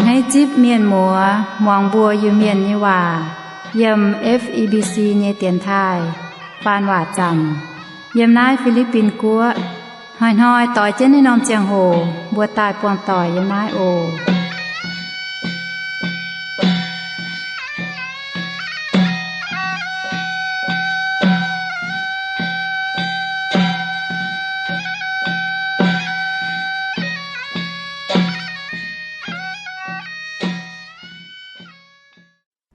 Naaiv zipv mienh muoz muangx mbuo Iu-Mienh nyei waac yiem F E B C nyei dienx taaih faan waac zaamc yiem naaiv Fi^li^bin Guoqv. Hnoi-hnoi doix jienv naaiv norm ziangh hoc mbuo daaih buangh doic yiem naaiv oc.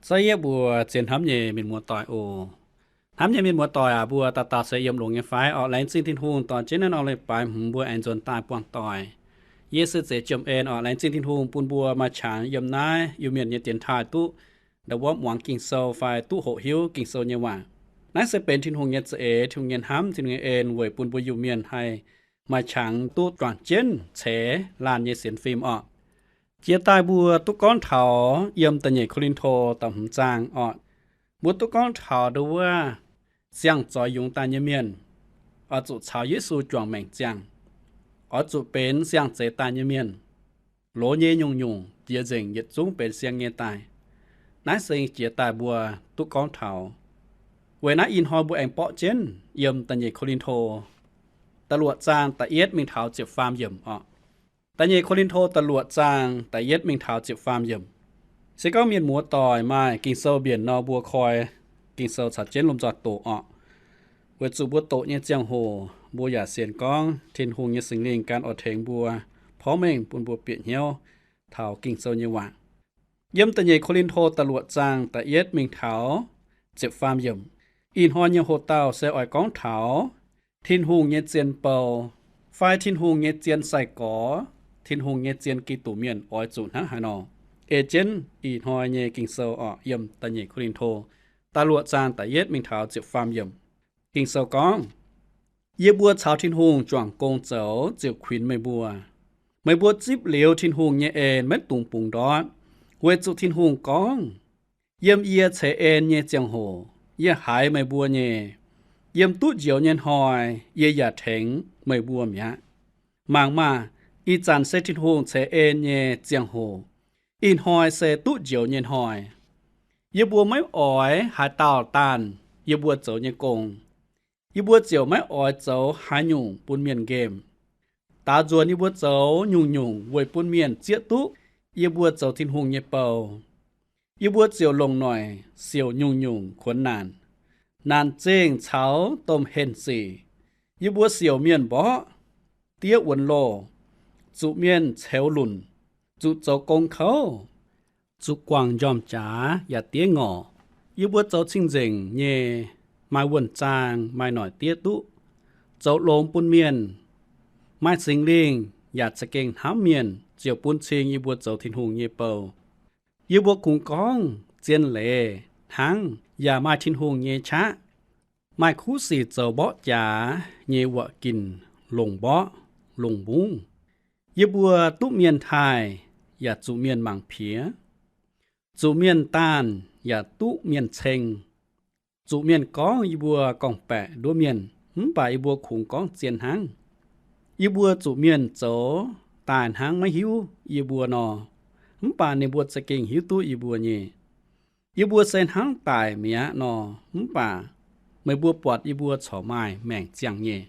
Za'gengh mbuo zien hnamv nyei mienh muoz-doic oc. Hnamv nyei mienh muoz-doic aac, mbuo dauh dauh se yiem longx nyei fai? Orqc, laengz zingh Tin-Hungh dorh jienv naaiv norm leiz-baaix hmz mbuo aengx nzuonx daaih buangh doic. Yie se Zeix Jiem En orqc. Laengz zingh Tin-Hungh bun mbuo maaih qangx yiem naaiv Iu-Mienh nyei dienx taaih duqv ndau wuov muangx Ging-Sou fai duqv hoqc hiuv Ging-Sou nyei waac. Naaiv se benx Tin-Hungh nyei za'eix, Tin-Hungh nyei hnamv, Tin-Hungh nyei en weic bun mbuo Iu-Mienh haih maaih qangx duqv juangc jienv ceix laanh nyei sienx fim orqc. Jiex daaih mbuo duqv gorngv taux yiem da'nyeic Ko^lin^to da'hmz zaang orqc. Mbuo duqv gorngv taux ndau wuov siang-zoix yungz daaih nyei mienh oix zuqc caux Yesu juangc maengc ziangh, oix zuqc benx siang-zeix daaih nyei mienh, loz nyei nyungc-nyungc jiex nzengc, yietc zungv benx siang nyei daaih. Naaiv se jiex daaih mbuo duqv gorngv taux. Weic naaiv ih hnoi mbuo aengx borqv jienv yiem da'nyeic Ko^lin^to da'luoqc zaang da'yietv mingh taux ziepc faam yiemc orqc. Da'nyeic Ko^lin^to da'luoqc zaang da'yietv mingh taux ziepc faam yiemc. Se gorngv mienh muoz-doic maaih Ging-Sou mbienc nor, mbuo koi Ging-Sou caux jienv lomh nzoih doqc orqc. Weic zuqc mbuo doqc nyei ziangh hoc mbuo yaac sienx gorngv Tin-Hungh nyei Singx Lingh gan oix tengx mbuo porv mengh bun mbuo bieqc hnyouv taux Ging-Sou nyei waac. Yiem da'nyeic Ko^lin^to da'luoqc zaang da'yietv mingh taux ziepc faam yiemc. Ih hnoi nyei hoc-dauh se oix gorngv taux Tin-Hungh nyei zien bou, fai Tin-Hungh nyei zien sai-gorx, Tin-Hungh nyei zien Giduc mienh oix zuqc hnangv haaix nor. Ei jienv ih hnoi nyei Ging-Sou orqc, yiem da'nyeic Ko^lin^to da'luoqc zaang da'yietv mingh taux ziepc faam yiemc. Ging-Sou gorngv, Yie mbuo caux Tin-Hungh juangc gong zoux ziouc kuinx meih mbuo. Meih mbuo zipv liuz Tin-Hungh nyei en maiv dungx bungx ndortv, weic zuqc Tin-Hungh gorngv, Yiem yie ceix en nyei ziangh hoc yie haiz meih mbuo nyei. Yiem duqv njoux nyei hnoi yie yaac tengx meih mbuo mi'aqv. Mangc maah! Ih zanc se Tin-Hungh ceix en nyei ziangh hoc. Ih hnoi se duqv njoux nyei hnoi. Yie mbuo maiv oix haaix dauh daanh yie mbuo zoux nyei gong. Yie mbuo ziouc maiv oix zoux haaix nyungc bun mienh nqemh. Daaux nzuonx yie mbuo zoux nyungc-nyungc weic bun mienh zieqv duqv yie mbuo zoux Tin-Hungh nyei bou. Yie mbuo ziouc longc noic siouc nyungc-nyungc kuonx naanc, naanc zingh caux domh henh sic. Yie mbuo siouc mienh mborqv, diev wuonx loh, zuqc mienh ceux lunc, zuqc zoux gong kouv, zuqc guangc njormh jaax yaac diev ngorc. Yie mbuo zoux cing-nzengc nyei, maaih wuonh zaang, maaih noic diev duqv, zoux longx bun mienh, maaih Singx Lingh yaac za'gengh hnamv mienh, ziouc bun cing yie mbuo zoux Tin-Hungh nyei bou. Yie mbuo kungx gorngv zien leiz hnangv yaac maaih Tin-Hungh nyei qaqv. Maaih kuv sic zoux mborqv jaax nyei wuoqc ginc longc mborqv, longc mbungv. Yie mbuo duqv mienh taaih yaac zuqc mienh mangc piex, zuqc mienh daanh yaac duqv mienh ceng. Zuqc mienh gorngv yie mbuo gorngv-baeqc nduov mienh, mv baac yie mbuo kungx gorngv zien hnangv. Yie mbuo zuqc mienh zoux daaih hnangv maiv hiuv yie mbuo nor, mv baac ninh mbuo za'gengh hiuv duqv yie mbuo nyei. Yie mbuo se hnangv daic mi'aqv nor, mv baac meih mbuo buatc yie mbuo corc maaih maengc ziangh nyei.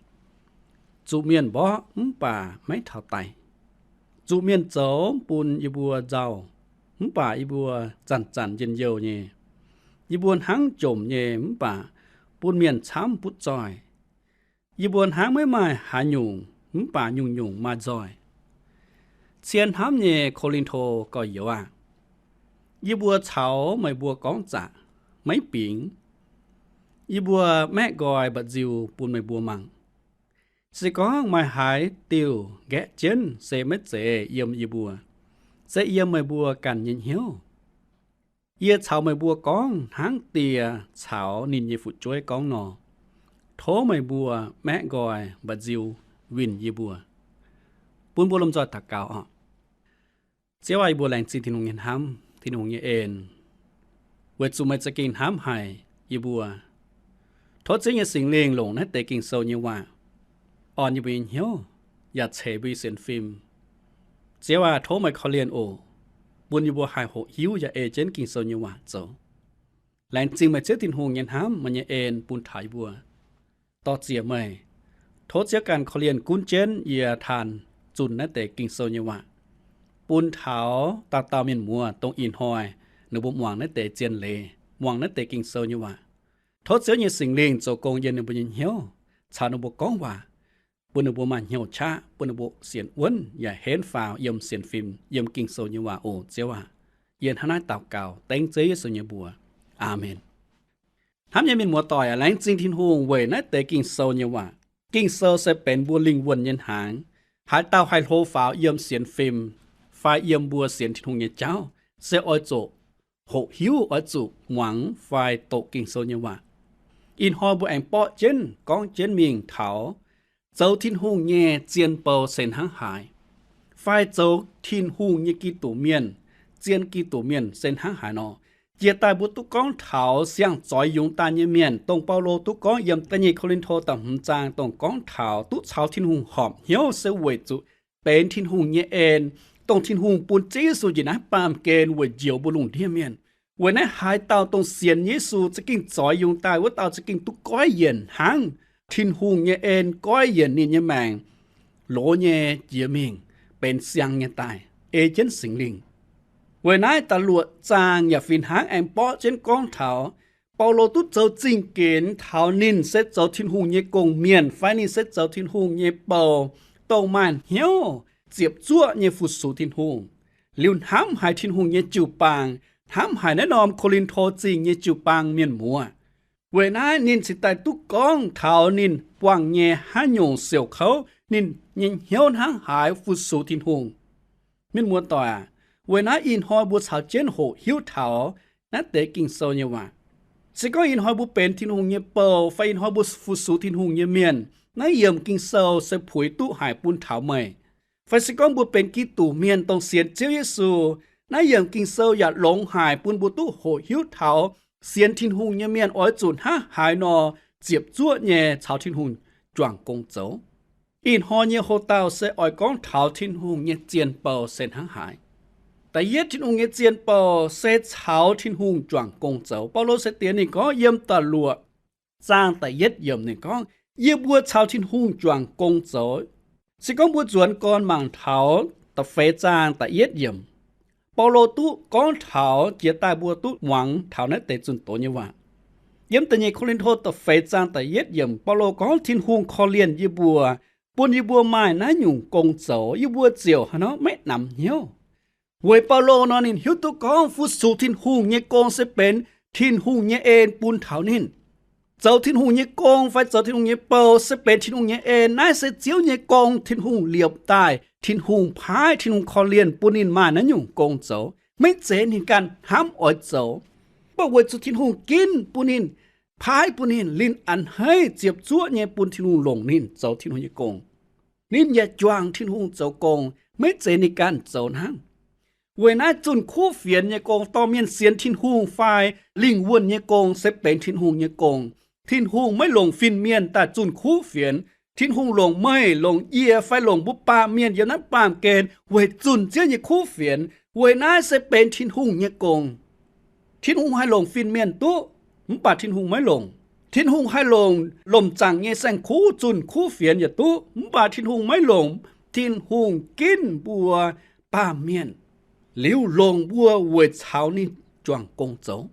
Zuqc mienh mborqv mv baac maiv taux daic. Zuqc mienh zoux bun yie mbuo nzauh, mv baac yie mbuo zanc-zanc njien-youh nyei. Yie mbuo hnangv jomc nyei mv baac bun mienh camv butv zoih. Yie mbuo hnangv maiv maaih haaix nyungc mv baac nyungc-nyungc maaih nzoih. Cien hnamv nyei Ko^lin^to gorx-youz aah! Yie mbuo caux meih mbuo gorngv zaqc, maiv bingx. Yie mbuo maeqv nqoi mba'nziu bun meih mbuo mangc. Se gorngv maaih haaix diuh nqaeqv jienv se maiv zeiz yiem yie mbuo, se yiem meih mbuo ganh nyei hnyouv. Yie caux meih mbuo gorngv hnangv die caux ninh nyei fu'jueiv gorngv nor. Tov meih mbuo maeqv nqoi mba'nziu winh yie mbuo. Bun mbuo lomh nzoih daux gaux oc. Ziouv aah, yie mbuo laengz zingh Tin-Hungh nyei hnamv, Tin-Hungh nyei en, weic zuqc meih za'gengh hnamv haic yie mbuo. Tov Ziouv nyei Singx Lingh longc naaiv deix Ging-Sou nyei waac orn yie mbuo nyei hnyouv yaac ceix mbuo nyei sienx fim. Ziouv aah, tov meih korv-lienh oc. bun yie mbuo haih hoqc hiuv yaac ei jienv Ging-Sou nyei waac zoux. Laengz zingh meih Ziouv Tin-Hungh nyei hnamv, meih nyei en bun taux yie mbuo. Dor-ziec meih, tov Ziouv ganh korv-lienh gunv jienv yie taanx zunh naaiv deix Ging-Sou nyei waac, bun taux dauh dauh mienh muoz dongh ih hnoi ninh mbuo muangx naaiv deix zien leiz, muangx naaiv deix Ging-Sou nyei waac. Tov Ziouv nyei Singx Lingh zoux gong yiem ninh mbuo nyei hnyouv, caux ninh mbuo gorngv waac, bun ninh mbuo maaih hnyouv qaqv, bun ninh mbuo sienx wuonv yaac henv faaux yiem sienx fim, yiem Ging-Sou nyei waac oc, Ziouv aac. Yie hnangv naaiv daux gaux dengv Ziouv Yesu nyei mbuox. Aamen. Hnamv nyei mienh muoz-doic aac, laengz zingh Tin-Hungh weic naaiv deix Ging-Sou nyei waac. Ging-Sou se benx mbuo lingh wuonh nyei hnaangx. Haaix dauh haih hlo faaux yiem sienx fim fai yiem mbuo sienx Tin-Hungh nyei jauv, se oix zuqc hoqc hiuv, oix zuqc muangx fai doqc Ging-Sou nyei waac. Ih hnoi mbuo aengx borqv jienv gorngv jienv mingh taux zoux Tin-Hungh nyei zien bou se hnangv haaix, fai zoux Tin-Hungh nyei Giduc Mienh, zien Giduc Mienh se hnangv haaix nor. Jiex daaih mbuo duqv gorngv taux siang-zoix yungz daaih nyei mienh, dongh Baulo duqv gorngv yiem da'nyeic Ko^lin^to da'hmz zaang, dongh gorngv taux duqv caux Tin-Hungh horpc hnyouv se weic zuqc benx Tin-Hungh nyei en, dongh Tin-Hungh bun Ziouv Yesu njiec naaiv baamh gen weic njoux mbuo lungh ndiev mienh. Weic naaiv haaix dauh dongh sienx Yesu za'gengh zoix yungz daaih wuov dauh za'gengh duqv goiv yienc hnangv Tin-Hungh nyei en goiv yienc ninh nyei maengc, loz nyei jiex mingh, benx siang nyei daaih, ei jienv Singx Lingh. Weic naaiv da'luoqc zaang yaac fih hnangv aengx borqv jienv gorngv taux Baulo duqv zoux zingh ginx taux ninh se zoux Tin-Hungh nyei gong-mienh fai ninh se zoux Tin-Hungh nyei bou, dongh maaih hnyouv ziepc zuoqv nyei fu-sux Tin-Hungh, liuz hnamv haic Tin-Hungh nyei jiu-baang, hnamv haic naaiv norm Ko^lin^to Zingh nyei jiu-baang mienh muoz. Weic naaiv ninh cingx daaih duqv gorngv taux ninh buangh nyei haaix nyungc siouc kouv, ninh nyei hnyouv hnangv haaix fu-sux Tin-Hungh. Mienh muoz-doic aac, weic naaiv ih hnoi mbuo caux jienv hoqc hiuv taux naaiv deix Ging-Sou nyei waac. Se gorngv ih hnoi mbuo benx Tin-Hungh nyei bou fai ih hnoi mbuo fu-sux Tin-Hungh nyei mienh, naaiv yiemc Ging-Sou se puix duqv haic bun taux meih. Fai se gorngv mbuo benx Giduc Mienh dongh sienx Ziouv Yesu, naaiv yiemc Ging-Sou yaac longx haic bun mbuo duqv hoqc hiuv taux sienx Tin-Hungh nyei mienh oix zuqc hnangv haaix nor ziepc zuoqv nyei caux Tin-Hungh juangc gong zoux. Ih hnoi nyei hoc-dauh se oix gorngv taux Tin-Hungh nyei zien bou se hnangv haaix. Da'yietv, Tin-Hungh nyei zien bou se caux Tin-Hungh juangc gong zoux. Baulo se diex ninh gorngv yiem da'luoqc zaang da'yietv yiemc ninh gorngv, yie mbuo caux Tin-Hungh juangc gong zoux. Se gorngv mbuo nzuonx gorn mangc taux da'feix zaang da'yietv yiemc, Baulo duqv gorngv taux jiex daaih mbuo duqv muangx taux naaiv deix zunh doz nyei waac. Yiem da'nyeic Ko^lin^to da'feix zaang da'yietv yiemc, Baulo gorngv Tin-Hungh korv-lienh yie mbuo, bun yie mbuo maaih naaiv nyungc gong zoux, yie mbuo ziouc haaix nor maiv namx hnyouv. Weic Baulo nor ninh hiuv duqv gorngv fu-sux Tin-Hungh nyei gong se benx Tin-Hungh nyei en bun taux ninh. Zoux Tin-Hungh nyei gong fai zoux Tin-Hungh nyei bou se benx Tin-Hungh nyei en. Naaiv se Ziouv nyei gong, Tin-Hungh liepc daaih, Tin-Hungh paaiv, Tin-Hungh korv-lienh bun ninh maaih naaiv nyungc gong zoux. Maiv zeiz ninh ganh hnamv oix zoux, mv baac weic zuqc Tin-Hungh ginv bun ninh, paaiv bun ninh, linh a'hneiv ziepc zuoqv nyei bun Tin-Hungh longc ninh zoux Tin-Hungh nyei gong. Ninh yaac juangc Tin-Hungh zoux gong, maiv zeiz ninh ganh zoux hnangv. Weic naaiv zunh kuv fienx nyei gong, dorh mienh sienx Tin-Hungh fai lingh wuonh nyei gong se benx Tin-Hungh nyei gong. Tin-Hungh maiv longc fin-mienh daaih zunh kuv fienx. Tin-Hungh longc meih, longc yie fai longc mbuo baamh mienh yiem naaiv baamh gen weic zunh Ziouv nyei kuv fienx. Weic naaiv se benx Tin-Hungh nyei gong. Tin-Hungh haih longc fin-mienh duqv, mv baac Tin-Hungh maiv longc. Tin-Hungh haih longc lomc zaangc nyei saeng-kuv zunh kuv fienx yaac duqv, mv baac Tin-Hungh maiv longc. Tin-Hungh ginv mbuo baamh mienh, liuz longc mbuo weic caux ninh juangc gong zoux.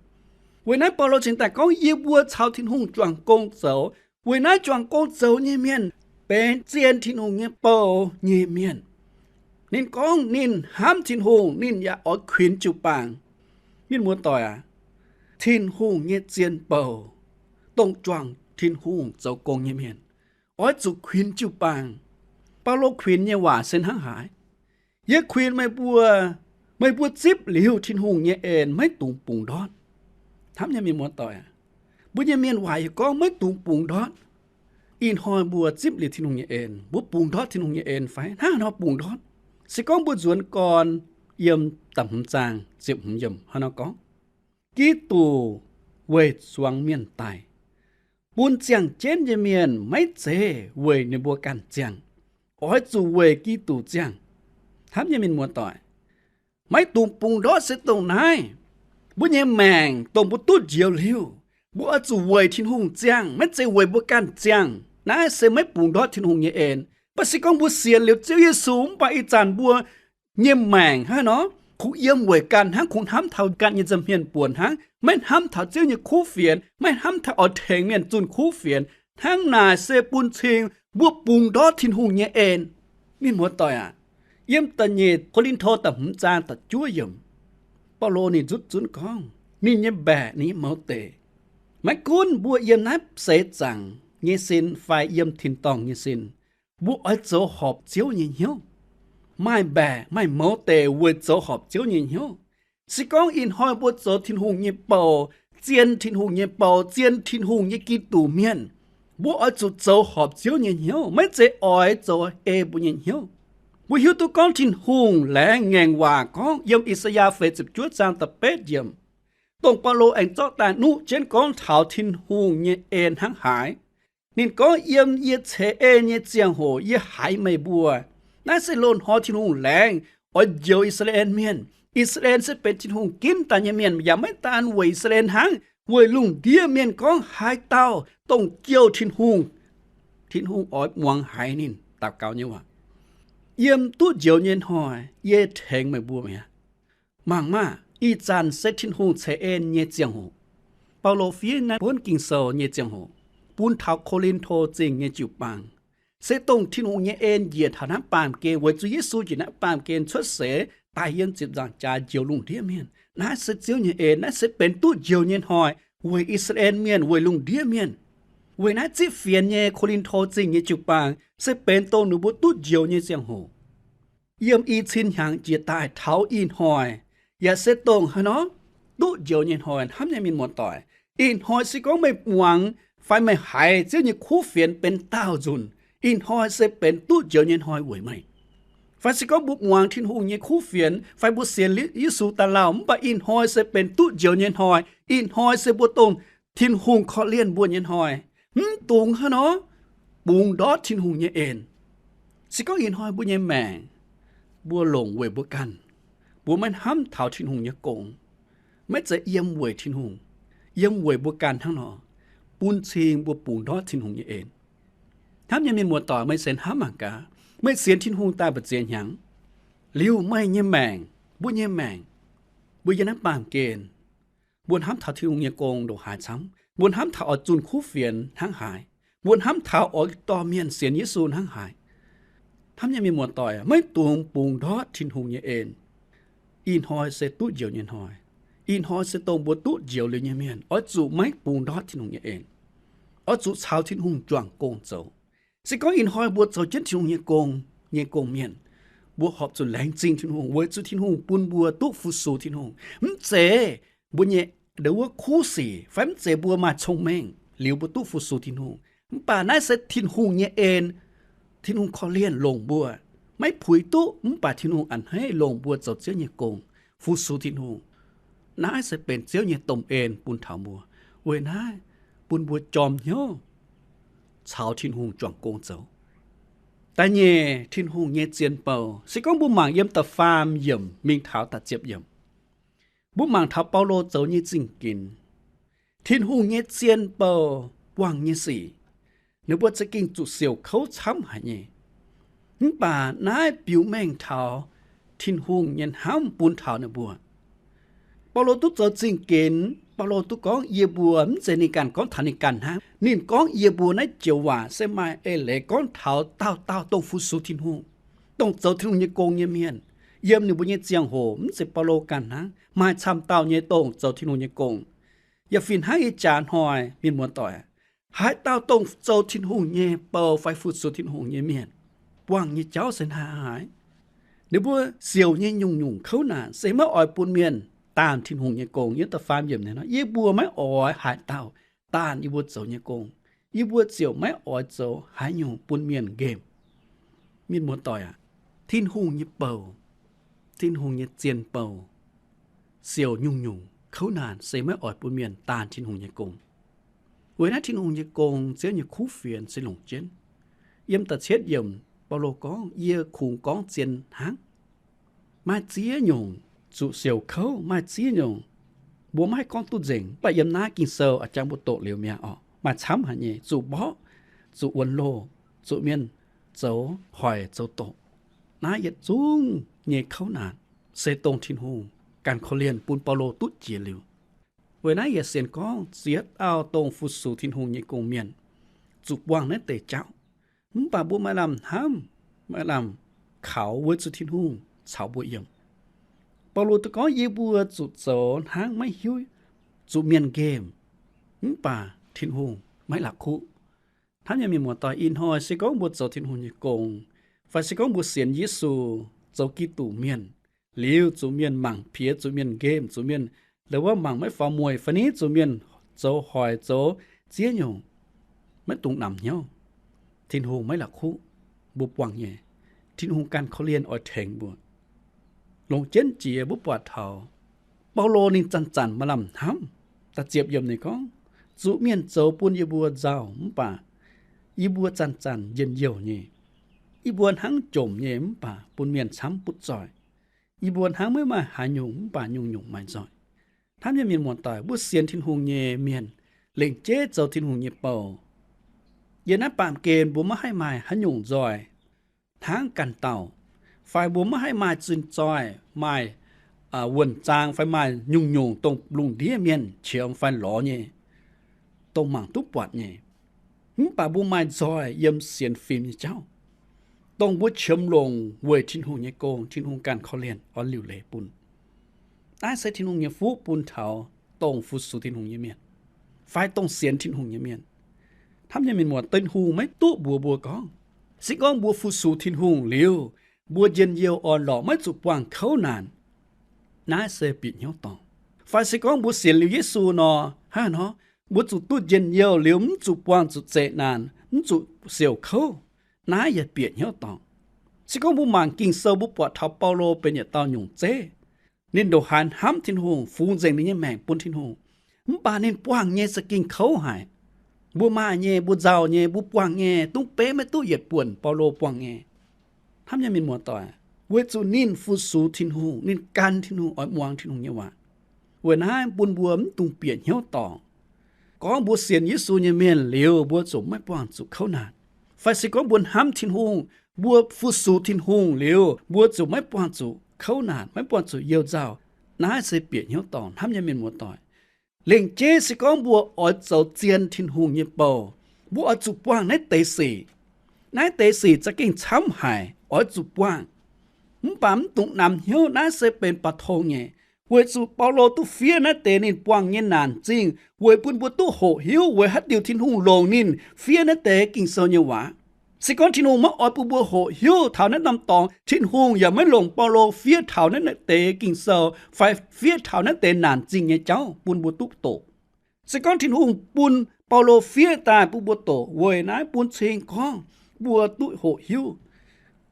Weic naaiv Baulo cingx daaih gorngv yie mbuo caux Tin-Hungh juangc gong zoux. Weic naaiv juangc gong zoux nyei mienh benx zien Tin-Hungh nyei bou nyei mienh. Ninh gorngv ninh hnamv Tin-Hungh, ninh yaac oix kuinx jiu-baang. Mienh muoz-doic aac, Tin-Hungh nyei zien bou, dongh juangc Tin-Hungh zoux gong nyei mienh, oix zuqc kuinx jiu-baang. Baulo kuinx nyei waac se hnangv haaix? Yie kuinx meih mbuo, meih mbuo zipv liuz Tin-Hungh nyei en maiv dungx bungx ndortv. Hnamv nyei mienh muoz-doic aac, mbuo nyei mienh waaic yaac gorngv maiv dungx bungx ndortv. Ih hnoi mbuo zipv liuz Tin-Hungh nyei en, mbuo bungx ndortv Tin-Hungh nyei en fai? Hnangv haaix nor bungx ndortv? Se gorngv mbuo nzuonx gorn yiem da'hmz zaang ziepc hmz yiemc hnangv haaix nor gorngv, Giduc weic zuangx mienh daic, bun ziangh jienv nyei mienh maiv zeiz weic ninh mbuo ganh ziangh, oix zuqc weic Giduc ziangh. Hnamv nyei mienh muoz-doic, Maiv dungx bungx ndortv se dongh naaiv. Mbuo nyei maengc dongh mbuo duqv njoux liuz, mbuo oix zuqc weic Tin-Hungh ziangh, maiv zeiz weic mbuo ganh ziangh. Naaiv se maiv bungx ndortv Tin-Hungh nyei en. Mv baac se gorngv mbuo sienx liuz Ziouv Yesu mv baac ih zanc mbuo nyei maengc hnangv nor, kungx yiem weic ganh hnangv, kungx hnamv taux ganh nyei nza'hmien buonc hnangv, maiv hnamv taux Ziouv nyei kuv fienx, maiv hnamv taux oix tengx mienh zunh kuv fienx. Hnangv naaic se bun cing mbuo bungx ndortv Tin-Hungh nyei en. Mienh muoz-doic aac, yiem da'nyeic Ko^lin^to da'hmz zaang da'juov yiemc, Baulo ninh nzutv zunv gorngv ninh nyei mbaeqc, ninh nyei mouz deic, maiv gunv mbuo yiem naaiv seix zaangc nyei sin fai yiem tin-dorngh nyei sin, mbuo oix zoux horpc Ziouv nyei hnyouv. Maaih mbaeqc maaih mouz deic weic zoux horpc Ziouv nyei hnyouv. Se gorngv ih hnoi mbuo zoux Tin-Hungh nyei bou, zien Tin-Hungh nyei bou, zien Tin-Hungh nyei Giduc mienh, mbuo oix zuqc zoux horpc Ziouv nyei hnyouv, maiv zeiz oix zoux ei mbuo nyei hnyouv. Mbuo hiuv duqv gorngv Tin-Hungh laengz ngaengc waac gorngv yiem I^saa^yaa feix ziepc juov zaang da'betv yiemc, dongh Baulo aengx zorqv daaih nuqv jienv gorngv taux Tin-Hungh nyei en hnangv haaix. Ninh gorngv, yiem yie ceix en nyei ziangh hoc yie haiz meih mbuo. Naaiv se loz-hnoi Tin-Hungh laengz oix njoux I^saa^laa^en Mienh. I^saa^laa^en se benx Tin-Hungh ginv daaih nyei mienh, yaac maiv daan weic I^saa^laa^en hnangv, weic lungh ndiev mienh gorngv haaix dauh dongh jouh Tin-Hungh, Tin-Hungh oix muangx haiz ninh daux gaux nyei waac. Yiem duqv njoux nyei hnoi yie tengx meih mbuo mi'aqv. Mangc maah! Ih zanc se Tin-Hungh ceix en nyei ziangh hoc. Baulo fiev naaiv buonv Ging-Sou nyei ziangh hoc bun taux Ko^lin^to Zingh nyei jiu-baang. Se dongh Tin-Hungh nyei en njiec taux naaiv baamh gen, weic zuqc Yesu njiec naaiv baamh gen cuotv seix daaih yiem ziepc nzaangc jaax njoux lungh ndiev mienh. Naaiv se Ziouv nyei en. Naaiv se benx duqv njoux nyei hnoi weic I^saa^laa^en Mienh, weic lungh ndiev mienh. Weic naaiv zipv fienx nyei Ko^lin^to Zingh nyei jiu-baang se benx dongh ninh mbuo duqv njoux nyei ziangh hoc. Yiem i cin hnyangx jiex daaih taux ih hnoi, yaac se dongh haaix nor duqv njoux nyei hnoi hnamv nyei mienh muoz-doic. Ih hnoi se gorngv meih muangx fai meih haiz Ziouv nyei kuv fienx benx daauh nzunc, ih hnoi se benx duqv njoux nyei hnoi weic meih. Fai se gorngv mbuo muangx Tin-Hungh nyei kuv fienx fai mbuo sienx Yesu daaih lauh, mv baac ih hnoi se benx duqv njoux nyei hnoi. Ih hnoi se mbuo dongh Tin-Hungh korv-lienh mbuo nyei hnoi. Mv dungx haaix nor bungx ndortv Tin-Hungh nyei en. Se gorngv ih hnoi mbuo nyei maengc mbuo longc weic mbuo ganh, mbuo maiv hnamv taux Tin-Hungh nyei gong, maiv zeiz yiem weic Tin-Hungh, yiem weic mbuo ganh hnangv nor, bun cing mbuo bungx ndortv Tin-Hungh nyei en. Hnamv nyei mienh muoz-doic, meih sienx hnamv mangc gaax, meih sienx Tin-Hungh daaih mbu'ziex hnyangx, liuz meih nyei maengc, mbuo nyei maengc, mbuo yiem naaiv baamh gen, mbuo hnamv taux Tin-Hungh nyei gong ndongc haaix camv, mbuo hnamv taux oix zunh kuv fienx hnangv haaix, mbuo hnamv taux oix dorh mienh sienx Yesu hnangv haaix. Hnamv nyei mienh muoz-doic, maiv dungx bungx ndortv Tin-Hungh nyei en. Ih hnoi se duqv njoux nyei hnoi. Ih hnoi se dongh mbuo duqv njoux liuz nyei mienh oix zuqc maiv bungx ndortv Tin-Hungh nyei en, oix zuqc caux Tin-Hungh juangc gong zoux. Se gorngv ih hnoi mbuo zoux jienv Tin-Hungh nyei gong, nyei gong-mienh, mbuo horpc zuqc laengz zingh Tin-Hungh weic zuqc Tin-Hungh bun mbuo duqv fu-sux Tin-Hungh. Mv zeiz mbuo nyei ndo wuov kuv sic fai mv zeiz mbuo maaih cong-mengh liuz mbuo duqv fu-sux Tin-Hungh. Mv baac naaiv se Tin-Hungh nyei en. Tin-Hungh korv-lienh longc mbuo, maiv puix duqv, mv baac Tin-Hungh a'hneiv longc mbuo zoux Ziouv nyei gong, fu-sux Tin-Hungh. Naaiv se benx Ziouv nyei domh en bun taux mbuo. Weic naaiv bun mbuo jorm hnyouv caux Tin-Hungh juangc gong zoux. Da'nyeic, Tin-Hungh nyei zien bou. Se gorngv mbuo mangc yiem da'faam yiemc mingh taux da'ziepc yiemc, mbuo mangc taux Baulo zoux nyei zingh ginx. Tin-Hungh nyei zien bou buangh nyei sic, ninh mbuo za'gengh zuqc siouc kouv camv haic nyei. Mv baac naaiv biux mengh taux Tin-Hungh nyei hnamv bun taux ninh mbuo. Baulo duqv zoux zingh ginx, Baulo duqv gorngv yie mbuo, mv zeiz ninh ganh gorngv taux ninh ganh hnangv. Ninh gorngv yie mbuo naaiv joux waac se maaih eix leiz gorngv taux dauh dauh dongh fu-sux Tin-Hungh, dongh zoux Tin-Hungh nyei gong nyei mienh. Yiem ninh mbuo nyei ziangh hoc mv zeiz Baulo ganh hnangv, maaih camv dauh nyei dongh zoux Tin-Hungh nyei gong. Yaac fih hnangv ih jaax hnoi, mienh muoz-doic, haaix dauh dongh zoux Tin-Hungh nyei bou fai fu-sux Tin-Hungh nyei mienh, buangh nyei jauv se hnangv haaix? Ninh mbuo siouc nyei nyungc-nyungc kouv naanc se maiv oix bun mienh daanh Tin-Hungh nyei gong. Yiem da'faam yiemc naaiv nor, yie mbuo maiv oix haaix dauh daanh yie mbuo zoux nyei gong. Yie mbuo ziouc maiv oix zoux haaix nyungc bun mienh nqemh. Mienh muoz-doic aac, Tin-Hungh nyei bou, Tin-Hungh nyei zien bou, siouc nyungc-nyungc kouv naanc se maiv oix bun mienh daanh Tin-Hungh nyei gong. Weic naaiv Tin-Hungh nyei gong, Ziouv nyei kuv fienx se longc jienv. Yiem da'cietv yiemc Baulo gorngv, yie kungx gorngv zien hnangv. Maaih ziex nyungc zuqc siouc kouv, maaih ziex nyungc. Mbuo maiv haih gorngv duqv nzengc, mv baac yiem naaiv Ging-Sou a'jang mbuo doqc liuz mi'aqv orqc, maaih camv haic nyei, zuqc mborqv, zuqc wuonx loh, zuqc mienh zoux hoic zoux doqc. Naaiv yietc zungv nyei kouv naanc se dongh Tin-Hungh ganh korv-lienh bun Baulo duqv jiex liuz. Weic naaiv yaac sienx gorngv ziex dauh dongh fu-sux Tin-Hungh nyei gong-mienh zuqc buangh naaiv deix jauv. Mv baac mbuo maaih lamh hnamv, maaih lamh kaux weic zuqc Tin-Hungh caux mbuo yiem. Baulo duqv gorngv, yie mbuo zuqc zoux hnangv maiv hiuv, zuqc mienh nqemh, mv baac Tin-Hungh maiv la'kuqv. Hnamv nyei mienh muoz-doic, ih hnoi se gorngv mbuo zoux Tin-Hungh nyei gong, fai se gorngv mbuo sienx Yesu, zoux Giduc mienh, liuz zuqc mienh mangc piex, zuqc mienh nqemh, zuqc mienh la'wuov mangc maiv faaux mueic, fai niv zuqc mienh zoux hoic zoux ziex nyungc, maiv dungx namx hnyouv. Tin-Hungh maiv la'kuqv mbuo buangh nyei. Tin-Hungh ganh korv-lienh oix tengx mbuo. Longc jienv jiex mbuo buatc taux Baulo ninh zanc-zanc maaih lamh hnamv. Da'ziepc yiemc ninh gorngv, zuqc mienh zoux bun yie mbuo nzauh mv baac yie mbuo zanc-zanc njien-youh nyei. Yie mbuo hnangv jomc nyei mv baac bun mienh camv butv zoih. Yie mbuo hnangv maiv maaih haaix nyungc mv baac nyungc-nyungc maaih nzoih. Hnamv nyei mienh muoz-doic, mbuo sienx Tin-Hungh nyei mienh lengc jeiv zoux Tin-Hungh nyei bou. Yiem naaiv baamh gen mbuo maiv haih maaih haaix nyungc nzoih hnangv ganh dauh, fai mbuo maiv haih maaih zinh zoih, maaih wuonh zaang fai maaih nyungc-nyungc dongh lungh ndiev mienh qiemx fai lorz nyei, dongh mangc duqv buatc nyei. Mv baac mbuo maaih nzoih yiem sienx fim nyei jauv, dongh mbuo qiemx longc weic Tin-Hungh nyei gong, Tin-Hungh ganh korv-lienh oix liuc leiz bun. Naaiv se Tin-Hungh nyei fuqv bun taux dongh fu-sux Tin-Hungh nyei mienh fai dongh sienx Tin-Hungh nyei mienh. Hnamv nyei mienh muoz, Tin-Hungh maiv duqv mbuox mbuo gorngv, se gorngv mbuo fu-sux Tin-Hungh liuz, mbuo njien-youh orn-lorqc maiv zuqc buangh kouv naanc, naaiv se bieqc hnyouv dorngc. Fai se gorngv mbuo sienx liuz Yesu nor, hnangv nor, mbuo zuqc duqv njien-youh liuz mv zuqc buangh zuqc zeqc naanc, mv zuqc siouc kouv, naaiv yaac bieqc hnyouv dorngc. Se gorngv mbuo mangc Ging-Sou, mbuo buatc taux Baulo benx yietc dauh nyungc zeiv. Ninh ndongc haaix hnamv Tin-Hungh, fungx nzengc ninh nyei maengc bun Tin-Hungh, mv baac ninh buangh nyei za'gengh kouv haic. Mbuo maaih nyei, mbuo nzauh nyei, mbuo buangh nyei, dungv beiv maiv duqv yietc buonc Baulo buangh nyei. Hnamv nyei mienh muoz-doic, weic zuqc ninh fu-sux Tin-Hungh, ninh gan Tin-Hungh, oix muangx Tin-Hungh nyei waac. Weic naaiv bun mbuo mv dungx bieqc hnyouv dorngc. Gorngv mbuo sienx Yesu nyei mienh liuz, mbuo zuqc maiv buangh zuqc kouv naanc. Fai se gorngv mbuo hnamv Tin-Hungh, mbuo fu-sux Tin-Hungh liuz, mbuo zuqc maiv buangh zuqc kouv naanc, maiv buangh zuqc you nzauh. Naaiv se bieqc hnyouv dorngc, hnamv nyei mienh muoz-doic. Lengc jeiv se gorngv mbuo oix zoux zien Tin-Hungh nyei bou, mbuo oix zuqc buangh naaiv deix sic. Naaiv deix sic za'gengh camv haic, oix zuqc buangh. Mv baac mv dungx namx hnyouv, naaiv se benx ba'tongx nyei. Weic zuqc Baulo duqv fiev naaiv deix ninh buangh nyei naanc zingh weic bun mbuo duqv hoqc hiuv weic haaix diuc Tin-Hungh longc ninh fiev naaiv deix Ging-Sou nyei waac. Se gorngv Tin-Hungh maiv oix bun mbuo hoqc hiuv taux naaiv norm dorngx, Tin-Hungh yaac maiv longc Baulo fiev taux naaiv deix Ging-Sou fai fiev taux naaiv deix naanc zingh nyei jauv bun mbuo duqv doqc. Se gorngv Tin-Hungh bun Baulo fiev daaih bun mbuo doqc weic naaiv bun cing gorngv mbuo duqv hoqc hiuv.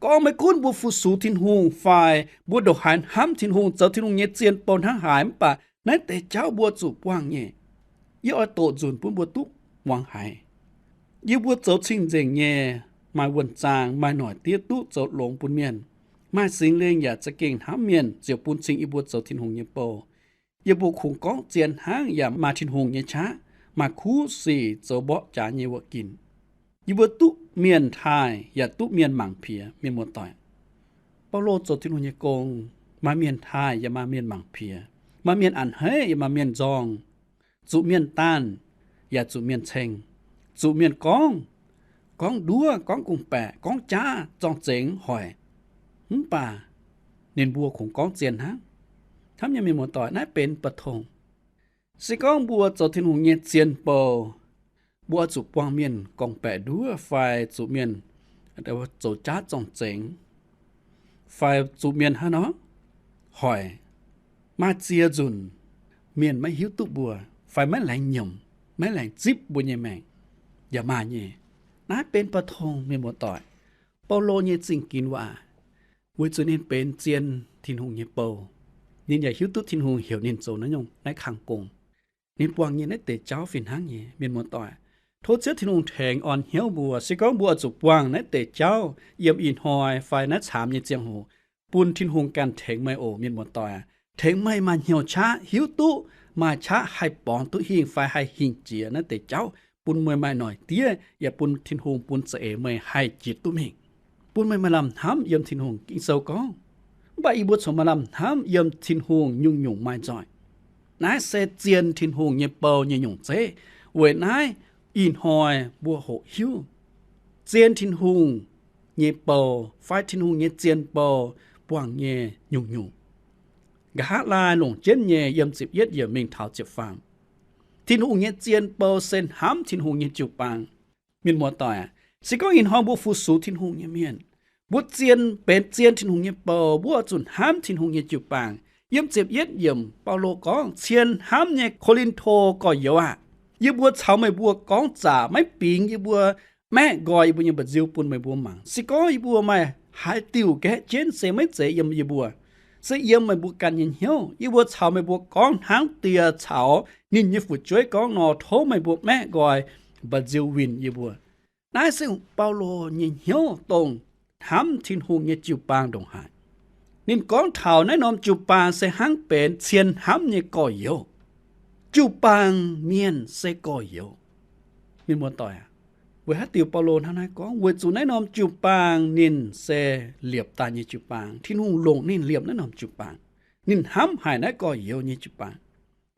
Gorngv maiv gunv mbuo fu-sux Tin-Hungh fai mbuo ndongc haaix hnamv Tin-Hungh, zoux Tin-Hungh nyei zien bou hnangv haaix, mv baac naaiv deix jauv mbuo zuqc buangh nyei. Yie oix doqc nzunc bun mbuo duqv muangx haiz. Yie mbuo zoux cing-nzengc nyei, maaih wuonh zaang, maaih noic diev duqv zoux longx bun mienh. Maaih Singx Lingh yaac za'gengh hnamv mienh ziouc bun cing yie mbuo zoux Tin-Hungh nyei bou. Yie mbuo kungx gorngv zien hnangv yaac maaih Tin-Hungh nyei qaqv, maaih kuv sic zoux mborqv jaax nyei wuoqc ginc. Yie mbuo duqv mienh taaih yaac duqv mienh mangc piex, mienh muoz-doic. Baulo zoux Tin-Hungh nyei gong, maaih mienh taaih yaac maaih mienh mangc piex, maaih mienh a'hneiv yaac maaih mienh nzorng, zuqc mienh daanh yaac zuqc mienh ceng, zuqc mienh gorngv, gorngv nduov, gorngv gong-baeqc, gorngv jaav zorng-zengx hoic. Mv baac ninh mbuo kungx gorngv zien hnangv. Hnamv nyei mienh muoz-doic, naaiv benx ba'tongx. Se gorngv mbuo zoux Tin-Hungh nyei zien bou, mbuo oix zuqc buangh mienh gorngv-baeqc nduov fai zuqc mienh zoux jaav zorng-zengx, fai zuqc mienh hnangv nor hoic, maaih ziex nzunc mienh maiv hiuv duqv mbuo, fai maiv laengz nyiemc, maiv laengz zipv mbuo nyei maengc, yaac maaih nyei. Naaiv benx ba'tongx, mienh muoz-doic. Baulo nyei zingh ginx waac, weic zuqc ninh benx zien Tin-Hungh nyei bou, ninh yaac hiuv duqv Tin-Hungh heuc ninh zoux naaiv nyungc naaiv kang gong. Ninh buangh nyei naaiv deix jauv fih hnangv nyei, mienh muoz-doic. Tov Ziouv Tin-Hungh tengx orn hnyouv mbuo, se gorngv mbuo oix zuqc buangh naaiv deix jauv yiem ih hnoi fai naaiv caamx nyei ziangh hoc, bun Tin-Hungh ganh tengx meih oc, mienh muoz-doic aac. tengx meih maaih hnyouv qaqv hiuv duqv maaih qaqv haih borngz duqv hingh fai haih hingh jiex naaiv deix jauv, bun meih maaih noic diev yaac bun Tin-Hungh bun za'eix meih haih jiex duqv mingh, bun meih maaih lamh hnamv yiem Tin-Hungh. Ging-Sou gorngv, mv baac yie mbuo corc maaih lamh hnamv yiem Tin-Hungh nyungc-nyungc maaih nzoih. Naaiv se zien Tin-Hungh nyei bou nyei nyungc zeiv, weic naaiv ih hnoi mbuo hoqc hiuv zien Tin-Hungh nyei bou fai Tin-Hungh nyei zien bou buangh nyei nyungc-nyungc. Nqa'haav laai longc jienv nyei yiem ziepc yietv yiemc mingh taux ziepc faam. Tin-Hungh nyei zien bou se hnamv Tin-Hungh nyei jiu-baang. Mienh muoz-doic aac, se gorngv ih hnoi mbuo fu-sux Tin-Hungh nyei mienh, mbuo zien, benx zien Tin-Hungh nyei bou, mbuo oix zuqc hnamv Tin-Hungh nyei jiu-baang. Yiem ziepc yietv yiemc Baulo gorngv, cien hnamv nyei Ko^lin^to gorx-youz aah! Yie mbuo caux meih mbuo gorngv zaqc, maiv bingx yie mbuo maeqv nqoi yie mbuo nyei mba'nziu bun meih mbuo mangc. Se gorngv yie mbuo maaih haaix diuc nqaeqv jienv se maiv zeiz yiem yie mbuo, se yiem meih mbuo ganh nyei hnyouv. Yie mbuo caux meih mbuo gorngv hnangv die caux ninh nyei fu'jueiv gorngv nor, tov meih mbuo maeqv nqoi mba'nziu winh yie mbuo. Naaiv se Baulo nyei hnyouv dongh hnamv Tin-Hungh nyei jiu-baang ndongc haaix. Ninh gorngv taux naaiv norm jiu-baang se hnangv benx cien hnamv nyei gorx-youz. Jiu-baang mienh se gorx-youz. Mienh muoz-doic aac, weic haaix diuc Baulo hnangv naaiv gorngv? Weic zuqc naaiv norm jiu-baang ninh se liepc daaih nyei jiu-baang. Tin-Hungh longc ninh liepc naaiv norm jiu-baang. Ninh hnamv haic naaiv gorx-youz nyei jiu-baang.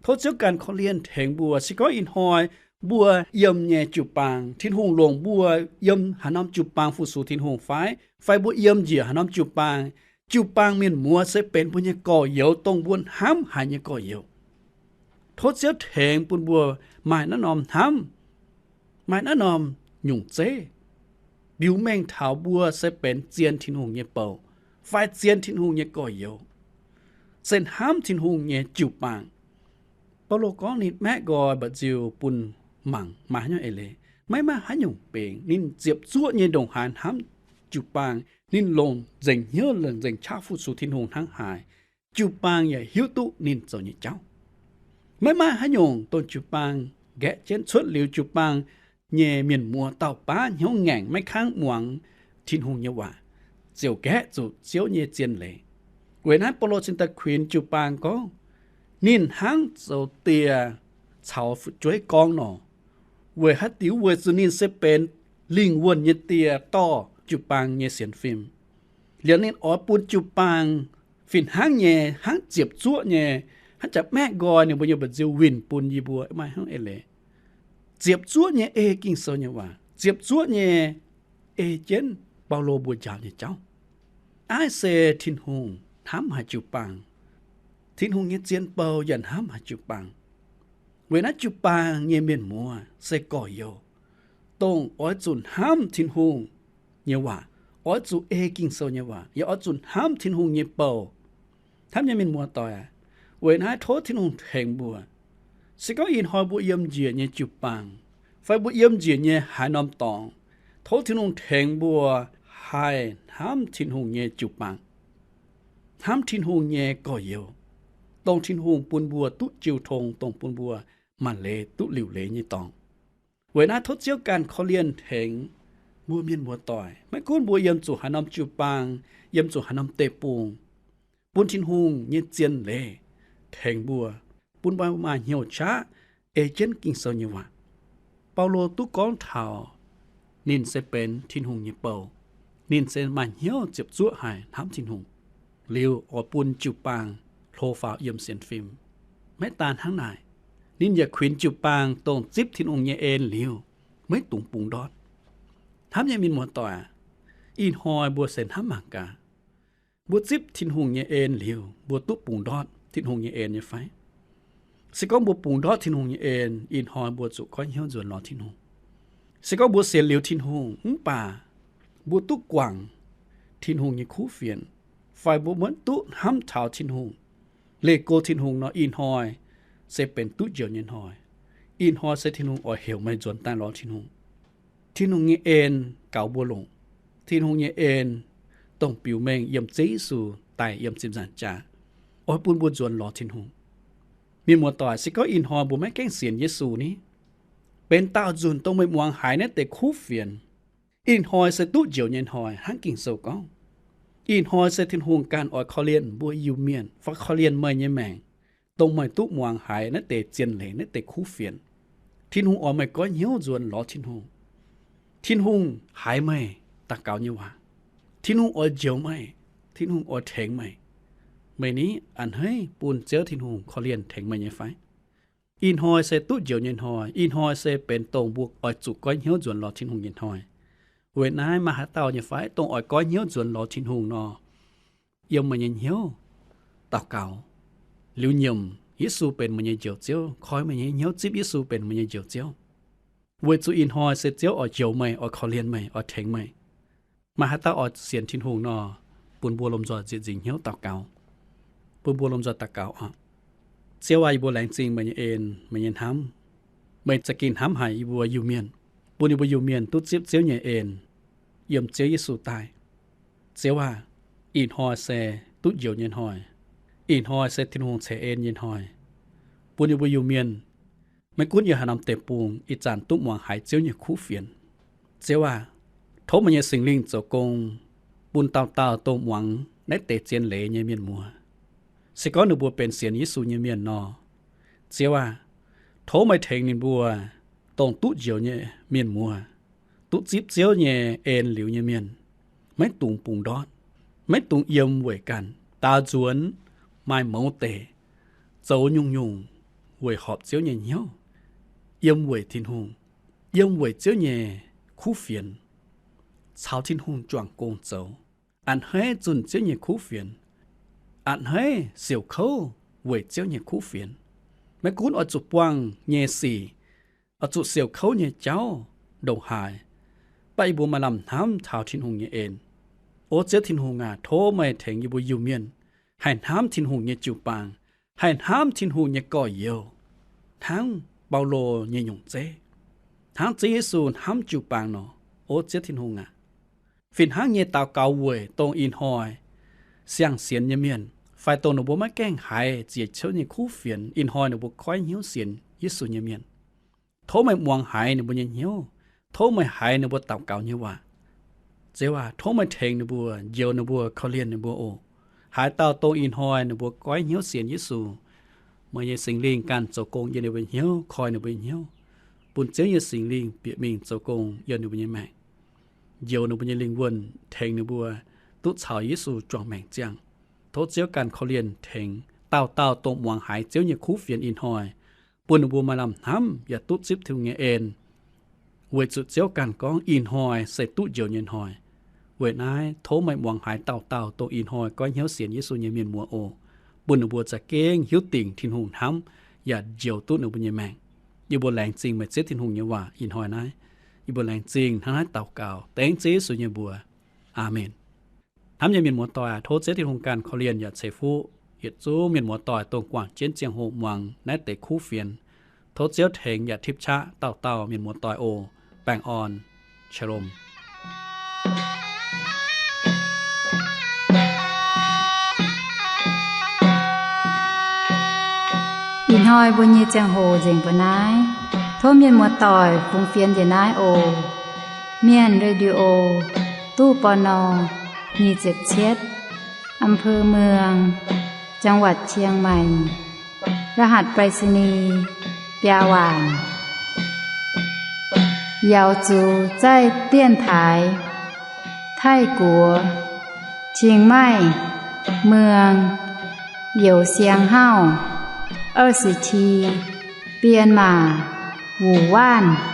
Tov Ziouv ganh korv-lienh tengx mbuo. Se gorngv ih hnoi mbuo yiem nyei jiu-baang, Tin-Hungh longc mbuo yiem haaix norm jiu-baang fu-sux Tin-Hungh fai, fai mbuo yiem njiec haaix norm jiu-baang, jiu-baang mienh muoz se benx mbuo nyei gorx-youz, dongh mbuo hnamv haic nyei gorx-youz. Tov Ziouv tengx bun mbuo maaih naaiv norm hnamv, maaih naaiv norm nyungc zeiv, mbiux mengh taux mbuo se benx zien Tin-Hungh nyei bou fai zien Tin-Hungh nyei gorx-youz, se hnamv Tin-Hungh nyei jiu-baang. Baulo gorngv ninh maeqv nqoi mba'nziu bun mangc maaih haaix nyungc eix leiz. Maiv maaih haaix nyungc bingx. Ninh ziepc zuoqv nyei ndongc haaix hnamv jiu-baang, ninh longc nzengc hnyouv longc nzengc qaqv fu-sux Tin-Hungh hnangv haaix, jiu-baang yaac hiuv duqv ninh zoux nyei jauv. Maiv maaih haaix nyungc dongh jiu-baang nqaeqv jienv. Cuotv liuz jiu-baang nyei mienh muoz dauh baav hnyouv ngaengc, maiv kangv muangx Tin-Hungh nyei waac, ziouc nqaeqv zuqc Ziouv nyei zien leiz. Weic naaiv Baulo cingx daaih kuinx jiu-baang gorngv, ninh hnangv zoux die caux fu'jueiv gorngv nor. Weic haaix diuc? Weic zuqc ninh se benx lingh wuonh nyei die dorh jiu-baang nyei sienx fim. Liuz ninh oix bun jiu-baang fih hnangv nyei, hnangv ziepc zuoqv nyei, hnangv jaax maeqv nqoi ninh mbuo nyei mba'nziu winh bun yie mbuo. Maaih haaix nyungc eix leiz? Ziepc zuoqv nyei ei Ging-Sou nyei waac, ziepc zuoqv nyei ei jienv Baulo mbuo njaaux nyei jauv. Naaiv se Tin-Hungh hnamv haic jiu-baang. Tin-Hungh nyei zien bou yaac hnamv haic jiu-baang. Weic naaiv jiu-baang nyei mienh muoz se gorx-youz, dongh oix zuqc hnamv Tin-Hungh nyei waac, oix zuqc ei Ging-Sou nyei waac, yaac oix zuqc hnamv Tin-Hungh nyei bou. Hnamv nyei mienh muoz-doic aac, weic naaiv tov Tin-Hungh tengx mbuo. Se gorngv ih hnoi mbuo yiem njiec nyei jiu-baang, fai mbuo yiem njiec nyei haaix norm dorngx, tov Tin-Hungh tengx mbuo haih hnamv Tin-Hungh nyei jiu-baang, hnamv Tin-Hungh nyei gorx-youz, dongh Tin-Hungh bun mbuo duqv jiu tong, dongh bun mbuo maaih leiz duqv liuc leiz nyei dorngx. Weic naaiv tov Ziouv ganh korv-lienh tengx mbuo mienh muoz-doic, maiv gunv mbuo yiem zuqc haaix norm jiu-baang, yiem zuqc haaix norm deic-bung, bun Tin-Hungh nyei zien leiz tengx mbuo, bun mbuo maaih hnyouv qaqv ei jienv Ging-Sou nyei waac. Baulo duqv gorngv taux ninh se benx Tin-Hungh nyei bou. Ninh se maaih hnyouv ziepc zuoqv haic hnamv Tin-Hungh, liuz oix bun jiu-baang hlo faaux yiem sienx fim. Maiv daan hnangv naaic, ninh yaac kuinx jiu-baang dongh zipv Tin-Hungh nyei en liuz, maiv dungx bungx ndortv. Hnamv nyei mienh muoz-doic aac, ih hnoi mbuo se hnamv mangc gaax, mbuo zipv Tin-Hungh nyei en liuz, mbuo duqv bungx ndortv Tin-Hungh nyei en nyei fai? Se gorngv mbuo bungx ndortv Tin-Hungh nyei en, ih hnoi mbuo zuqc goiv hnyouv nzuonx lorz Tin-Hungh. Se gorngv mbuo sienx liuz Tin-Hungh mv baac mbuo duqv guangc Tin-Hungh nyei kuv fienx, fai mbuo maiv duqv hnamv taux Tin-Hungh, leih go Tin-Hungh nor, ih hnoi se benx duqv njoux nyei hnoi. Ih hnoi se Tin-Hungh oix heuc meih nzuonx daaih lorz Tin-Hungh. Tin-Hungh nyei en gaux mbuo longc. Tin-Hungh nyei en dongh biux mengh yiem Ziouv Yesu daic yiem ziepc nzaangc jaax, oix bun mbuo nzuonx lorz Tin-Hungh. Mienh muoz-doic, se gorngv ih hnoi mbuo maiv gaengh sienx Yesu ni, benx daauh nzunc dongh meih muangx haiz naaiv deix kuv fienx, ih hnoi se duqv njoux nyei hnoi hnangv Ging-Sou gorngv. Ih hnoi se Tin-Hungh ganh oix korv-lienh mbuo Iu-Mienh fai korv-lienh meih nyei maengc, dongh meih duqv muangx haiz naaiv deix zien leiz, naaiv deix kuv fienx. Tin-Hungh oix meih goiv hnyouv nzuonx lorz Tin-Hungh. Tin-Hungh haiz meih daux gaux nyei waac. Tin-Hungh oix njoux meih. Tin-Hungh oix tengx meih. Meih ni a'hneiv bun Ziouv Tin-Hungh korv-lienh tengx meih nyei fai? Ih hnoi se duqv njoux nyei hnoi. Ih hnoi se benx dongh mbuo oix zuqc goiv hnyouv nzuonx lorz Tin-Hungh nyei hnoi. Weic naaiv maaih haaix dauh nyei fai dongh oix goiv hnyouv nzuonx lorz Tin-Hungh nor, yiem meih nyei hnyouv daux gaux, liuz nyiemc Yesu benx meih nyei Njoux Ziouv, koi meih nyei hnyouv zipv Yesu benx meih nyei Njoux Ziouv, weic zuqc ih hnoi se Ziouv oix njoux meih, oix korv-lienh meih, oix tengx meih. Maaih haaix dauh oix sienx Tin-Hungh nor, bun mbuo lomh nzoih nzieqc nzingc hnyouv daux gaux. Bun mbuo lomh nzoih daux gaux oc. Ziouv aac, yie mbuo laengz zingh meih nyei en, meih nyei hnamv. Meih za'gengh hnamv haic yie mbuo Iu-Mienh, bun yie mbuo Iu-Mienh duqv zipv Ziouv nyei en yiem Ziouv Yesu daaih. Ziouv aac, ih hnoi se duqv njoux nyei hnoi. Ih hnoi se Tin-Hungh ceix en nyei hnoi, bun yie mbuo Iu-Mienh maiv gunv yiem haaix norm deic-bung ih zanc duqv muangx haiz Ziouv nyei kuv fienx. Ziouv aac, tov meih nyei Singx Lingh zoux gong bun dauh dauh dongh muangx naaiv deix zien leiz nyei mienh muoz. Se gorngv ninh mbuo benx sienx Yesu nyei mienh nor, Ziouv aac, tov meih tengx ninh mbuo dongh duqv njoux nyei mienh muoz, duqv zipv Ziouv nyei en liuz nyei mienh, maiv dungx bungx ndortv, maiv dungx yiem weic ganh, daaux nzuonx maaih mouz deic, zoux nyungc-nyungc weic horpc Ziouv nyei hnyouv, yiem weic Tin-Hungh, yiem weic Ziouv nyei kuv fienx, caux Tin-Hungh juangc gong zoux, a'hneiv zunh Ziouv nyei kuv fienx, a'hneiv siouc kouv weic Ziouv nyei kuv fienx. Maiv gunv oix zuqc buangh nyei sic, oix zuqc siouc kouv nyei jauv ndongc haaix, baac yie mbuo maaih lamh hnamv taux Tin-Hungh nyei en. O Ziouv Tin-Hungh aac, tov meih tengx yie mbuo Iu-Mienh haih hnamv Tin-Hungh nyei jiu-baang, haih hnamv Tin-Hungh nyei gorx-youz, hnangv Baulo nyei nyungc zeiv, hnangv Ziouv Yesu hnamv jiu-baang nor. O Ziouv Tin-Hungh aac, fih hnangv nyei daux gaux weic dongh ih hnoi siang-sienx nyei mienh, fai dongh ninh mbuo maiv gaengh haiz ziec Ziouv nyei kuv fienx, ih hnoi ninh mbuo goiv hnyouv sienx Yesu nyei mienh. Tov meih muangx haiz ninh mbuo nyei hnyouv. Tov meih haiz ninh mbuo daux gaux nyei waac. Ziouv aac, tov meih tengx ninh mbuo, njoux ninh mbuo, korv-lienh ninh mbuo oc. Haaix dauh dongh ih hnoi ninh mbuo goiv hnyouv sienx Yesu, meih nyei Singx Lingh ganh zoux gong yiem ninh mbuo hnyouv, koi ninh mbuo hnyouv, bun Ziouv nyei Singx Lingh bieqc mingh zoux gong yiem ninh mbuo nyei maengc, njoux ninh mbuo nyei lingh wuonh, tengx ninh mbuo duqv caux Yesu juangc maengc ziangh. Tov Ziouv ganh korv-lienh tengx dauh dauh dongh muangx haiz Ziouv nyei kuv fienx ih hnoi, bun ninh mbuo maaih lamh hnamv yaac duqv zipv Tin-Hungh nyei en, weic zuqc Ziouv ganh gorngv ih hnoi se duqv njoux nyei hnoi. Weic naaiv tov meih muangx haiz dauh dauh dongh ih hnoi goiv hnyouv sienx Yesu nyei mienh muoz oc, bun ninh mbuo za'gengh hiuv dingc Tin-Hungh hnamv yaac njoux duqv ninh mbuo nyei maengc. Yie mbuo laengz zingh meih Ziouv Tin-Hungh nyei waac ih hnoi naaiv. Yie mbuo laengz zingh hnangv naaiv daux gaux dengv Ziouv Yesu nyei mbuox. Aamen. Hnamv nyei mienh muoz-doic aac, tov Ziouv Tin-Hungh ganh korv-lienh yaac ceix fuqv yietc zungv mienh muoz-doic dongh guangc jienv ziangh hoc muangx naaiv deix kuv fienx. Tov Ziouv tengx yaac tipv qaqv dauh dauh mienh muoz-doic oc. Baengh orn. Shalom. Ih hnoi mbuo nyei ziangh hoc nzengc mbuo naaiv. Tov mienh muoz-doic fungx fienx njiec naaiv oc. Mienh Radio, ตู้ ปณ. nyic ziepc cietv, อำเภอเมือง จังหวัดเชียงใหม่ รหัสไปรษณีย์ biaa waanc. 瑶族在电台 Taiv-Guoqv, เชียงใหม่เมือง Youh Siang Hauv, 二十七, 编码 Wu Wanv.